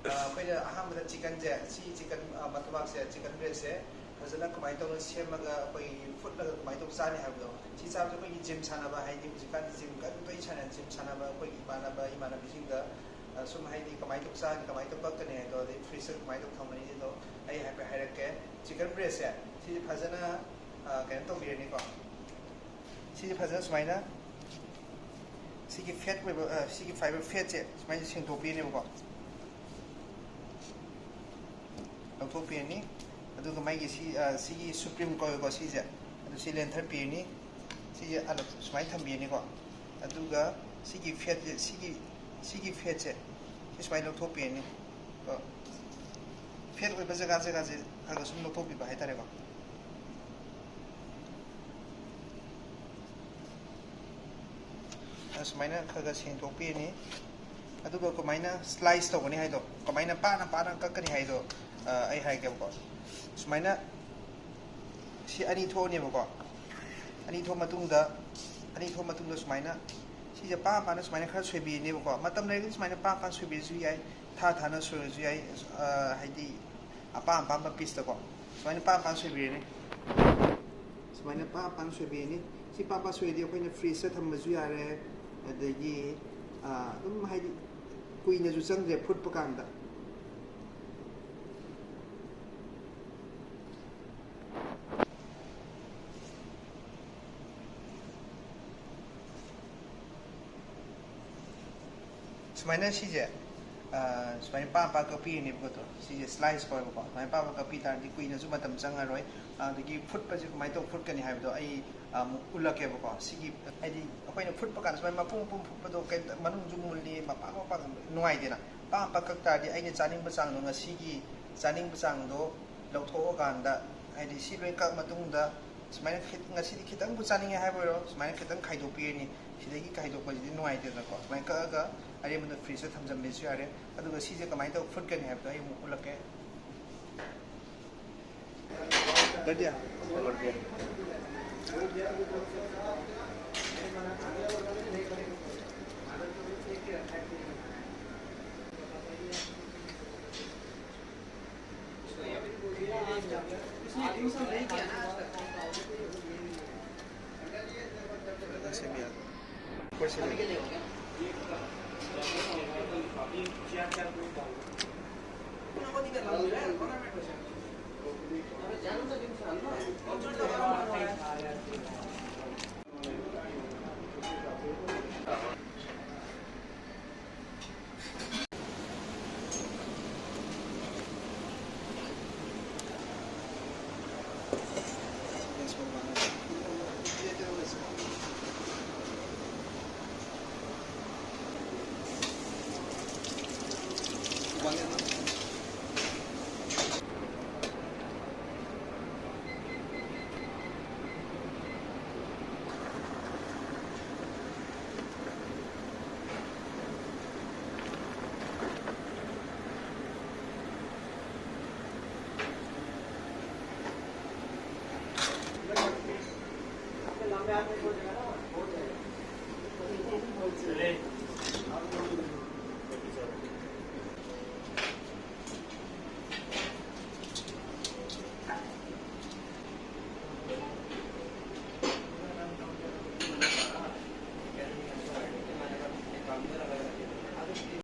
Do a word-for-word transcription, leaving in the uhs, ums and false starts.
ꯑ, ꯑꯩꯈꯣꯏꯅ ꯑꯍꯥꯟꯕꯗ ꯆꯤꯀꯟꯁꯦ, ꯁꯤ ꯆꯤꯀꯟ, ꯑ, ꯃꯇꯨꯃꯥꯛꯁꯦ, ꯆꯤꯀꯟ ꯕ꯭ꯔꯦꯁꯁꯦ ꯐꯖꯅ ꯀꯃꯥꯏꯅ ꯇꯧꯅ ꯁꯦꯝꯃꯒ ꯑꯩꯈꯣꯏꯒꯤ ꯐꯨꯠꯂꯒ ꯀꯃꯥꯏꯅ ꯇꯧ ꯆꯥꯅꯤ ꯍꯥꯏꯕꯗꯣ꯫ ꯁꯤ ꯆꯥꯕꯁꯦ ꯑꯩꯈꯣꯏꯒꯤ ꯖꯤꯝ ꯁꯥꯟꯅꯕ, ꯍꯥꯏꯗꯤ ꯍꯧꯖꯤꯛꯀꯥꯟꯗꯤ ꯖꯤꯝ ꯀꯟꯅ ꯇꯣꯏꯅ ꯁꯥꯟꯅ-, ꯖꯤꯝ ꯁꯥꯟꯅꯕ ꯑꯩꯈꯣꯏꯒꯤ ꯏꯃꯥꯟꯅꯕ, ꯏꯃꯥꯟꯅꯕꯤꯁꯤꯡꯗ, ꯑ, ꯁꯨꯝ ꯍꯥꯏꯗꯤ ꯀꯃꯥꯏꯅ ꯇꯧ ꯆꯥꯅꯤ, ꯀꯃꯥꯏꯅ ꯇꯧ ꯀꯛꯀꯅꯤ ꯍꯥꯏꯗꯣ, ꯑꯗꯩ ꯐ꯭ꯔꯤꯖꯇ ꯀꯃꯥꯏꯅ ꯇꯧ ꯊꯝꯒꯅꯤ ꯍꯥꯏꯗꯣ ꯑꯩ ꯍꯥꯏꯐꯦꯠ ꯍꯥꯏꯔꯛꯀꯦ꯫ ꯆꯤꯀꯟ ꯕ꯭ꯔꯦꯁꯁꯦ ꯁꯤꯁꯦ ꯐꯖꯅ, ꯑ, ꯀꯩꯅꯣ ꯇꯧꯕꯤꯔꯅꯤꯀꯣ꯫ ꯁꯤꯁꯦ ꯐꯖꯅ ꯁꯨꯃꯥꯏꯅ, ꯁꯤꯒꯤ ꯐꯦꯠ ꯑꯣꯏꯕ, ꯑ, ꯁꯤꯒꯤ ꯐꯥꯏꯕꯔ ꯐꯦꯠꯁꯦ ꯁꯨꯃꯥꯏꯅ ꯁꯦꯡꯗꯣꯛꯄꯤꯔꯅꯦꯕꯀꯣ, ꯂꯧꯊꯣꯛꯄꯤꯔꯅꯤ꯫ ꯑꯗꯨꯒ ꯃꯥꯒꯤ ꯁꯤ, ꯑ, ꯁꯤꯒꯤ ꯁꯨꯄ꯭ꯔꯤꯝ ꯀꯧꯋꯦꯀꯣ, ꯁꯤꯁꯦ, ꯑꯗꯨ ꯁꯤ ꯂꯦꯟꯊꯠꯄꯤꯔꯅꯤ꯫ ꯁꯤꯁꯦ ꯑꯗꯨꯝ ꯁꯨꯃꯥꯏꯅ ꯊꯝꯕꯤꯔꯅꯤꯀꯣ꯫ ꯑꯗꯨꯒ ꯁꯤꯒꯤ ꯐꯦꯠꯁꯦ, ꯁꯤꯒꯤ, ꯁꯤꯒꯤ ꯐꯦꯠꯁꯦ ꯁꯤ ꯁꯨꯃꯥꯏꯅ ꯂꯧꯊꯣꯛꯄꯤꯔꯅꯤ꯫ ꯀꯣ, ꯐꯦꯠ ꯑꯣꯏꯕ ꯖꯒꯥ ꯖꯒꯥꯁꯦ ꯈꯔ ꯈꯔ ꯁꯨꯝ ꯂꯧꯊꯣꯛꯄꯤꯕ ꯍꯥꯏꯇꯥꯔꯦꯀꯣ꯫ ꯑ, ꯁꯨꯃꯥꯏꯅ ꯈꯔ ꯈꯔ ꯁꯦꯡꯗꯣꯛꯄꯤꯔꯅꯤ꯫ ꯑꯗꯨꯒ ꯀꯃꯥꯏꯅ ꯁ꯭ꯂꯥꯏꯁ ꯇꯧꯒꯅꯤ ꯍꯥꯏꯗꯣ, ꯀꯃꯥꯏꯅ ꯄꯥꯅ ꯄꯥꯅ ꯀꯛꯀꯅꯤ ꯍꯥꯏꯗꯣ, ꯑ, ꯑꯩ ꯍꯥꯏꯒꯦꯕꯀꯣ꯫ ꯁꯨꯃꯥꯏꯅ ꯁꯤ ꯑꯅꯤ ꯊꯣꯛꯑꯅꯦꯕꯀꯣ꯫ ꯑꯅꯤ ꯊꯣꯛꯑ ꯃꯇꯨꯡꯗ, ꯑꯅꯤ ꯊꯣꯛꯑ ꯃꯇꯨꯡꯗ ꯁꯨꯃꯥꯏꯅ ꯁꯤꯁꯦ ꯄꯥ ꯄꯥꯅ ꯁꯨꯃꯥꯏꯅ ꯈꯔ ꯁꯣꯏꯕꯤꯔꯅꯦꯕꯀꯣ꯫ ꯃꯇꯝ ꯂꯩꯔꯒꯗꯤ ꯁꯨꯃꯥꯏꯅ ꯄꯥ ꯄꯥ ꯁꯣꯏꯕꯤꯔꯁꯨ ꯌꯥꯏ, ꯊꯥ ꯊꯥꯅ ꯁꯣꯏꯔꯁꯨ ꯌꯥꯏ꯫ ꯑ, ꯍꯥꯏꯗꯤ ꯑꯄꯥꯝ ꯑꯄꯥꯝꯕ ꯄꯤꯁꯇꯀꯣ ꯁꯨꯃꯥꯏꯅ ꯄꯥ ꯄꯥ ꯁꯣꯏꯕꯤꯔꯅꯤ꯫ ꯁꯨꯃꯥꯏꯅ ꯄꯥ ꯄꯥ ꯁꯣꯏꯕꯤꯔꯅꯤ꯫ ꯁꯤ ꯄꯥ ꯄꯥ ꯁꯣꯏꯔꯗꯤ ꯑꯩꯈꯣꯏꯅ ꯐ꯭ꯔꯤꯖꯇ ꯊꯝꯕꯁꯨ ꯌꯥꯔꯦ, ꯑꯗꯒꯤ, ꯑ, ꯑꯗꯨꯝ ꯍꯥꯏꯗꯤ ꯀꯨꯏꯅꯁꯨ ꯆꯪꯗ꯭ꯔꯦ ꯐꯨꯠꯄ ꯀꯥꯟꯗ꯫ ꯁꯨꯃꯥꯏꯅ ꯁꯤꯁꯦ, ꯑ, ꯁꯨꯃꯥꯏꯅ ꯄꯥ ꯄꯥ ꯀꯛꯄꯤꯔꯅꯦꯕꯀꯣ꯫ ꯑꯗꯣ ꯁꯤꯁꯦ ꯁ꯭ꯂꯥꯏꯁ ꯀꯧꯋꯦꯕꯀꯣ꯫ ꯁꯨꯃꯥꯏꯅ ꯄꯥ ꯄꯥ ꯀꯛꯄꯤ ꯇꯥꯔꯗꯤ ꯀꯨꯏꯅꯁꯨ ꯃꯇꯝ ꯆꯪꯉꯔꯣꯏ꯫ ꯑꯗꯒꯤ ꯐꯨꯠꯄꯁꯦ ꯀꯃꯥꯏꯅ ꯇꯧ ꯐꯨꯠꯀꯅꯤ ꯍꯥꯏꯕꯗꯣ ꯑꯩ, ꯑ, ꯑꯃꯨꯛ ꯎꯠꯂꯛꯀꯦꯕꯀꯣ꯫ ꯁꯤꯒꯤ ꯍꯥꯏꯗꯤ ꯑꯩꯈꯣꯏꯅ ꯐꯨꯠꯄ ꯀꯥꯟꯗ ꯁꯨꯃꯥꯏꯅ ꯃꯄꯨꯡ ꯃꯄꯨꯡ ꯐꯨꯠꯄꯗꯣ ꯀꯩꯝꯇ ꯃꯅꯨꯡꯁꯨ ꯃꯨꯜꯂꯤ, ꯃꯄꯥ ꯃꯄꯥ ꯅꯨꯡꯉꯥꯏꯗꯦꯅ꯫ ꯄꯥ ꯄꯥ ꯀꯛ ꯇꯥꯔꯗꯤ ꯑꯩꯅ ꯆꯥꯅꯤꯡꯕ ꯆꯥꯡꯗꯣ, ꯉꯁꯤꯒꯤ ꯆꯥꯅꯤꯡꯕ ꯆꯥꯡꯗꯣ ꯂꯧꯊꯣꯛꯑꯀꯥꯟꯗ, ꯍꯥꯏꯗꯤ ꯁꯤ ꯂꯣꯏ ꯀꯛ ꯃꯇꯨꯡꯗ ꯁꯨꯃꯥꯏꯅ ꯈꯤꯠ-, ꯉꯁꯤꯗꯤ ꯈꯤꯇꯪꯕꯨ ꯆꯥꯅꯤꯡꯉꯦ ꯍꯥꯏꯕ ꯑꯣꯏꯔꯣ, ꯁꯨꯃꯥꯏꯅ ꯈꯤꯇꯪ ꯈꯥꯏꯗꯣꯛꯄꯤꯔꯅꯤ꯫ ꯁꯤꯗꯒꯤ ꯈꯥꯏꯗꯣꯛꯄꯁꯤꯗꯤ ꯅꯨꯡꯉꯥꯏꯇꯦꯗꯅꯀꯣ꯫ ꯁꯨꯃꯥꯏꯅ ꯀꯛꯑꯒ ꯑꯔꯦꯝꯕꯗꯣ ꯐ꯭ꯔꯤꯖꯇ ꯊꯝꯖꯟꯕꯁꯨ ꯌꯥꯔꯦ꯫ ꯑꯗꯨꯒ ꯁꯤꯁꯦ ꯀꯃꯥꯏꯅ ꯇꯧꯔ ꯐꯨꯠꯀꯅꯤ ꯍꯥꯏꯕꯗꯣ ꯑꯩ ꯑꯃꯨꯛ ꯎꯠꯂꯛꯀꯦ꯫ ꯀꯔꯤ? चले।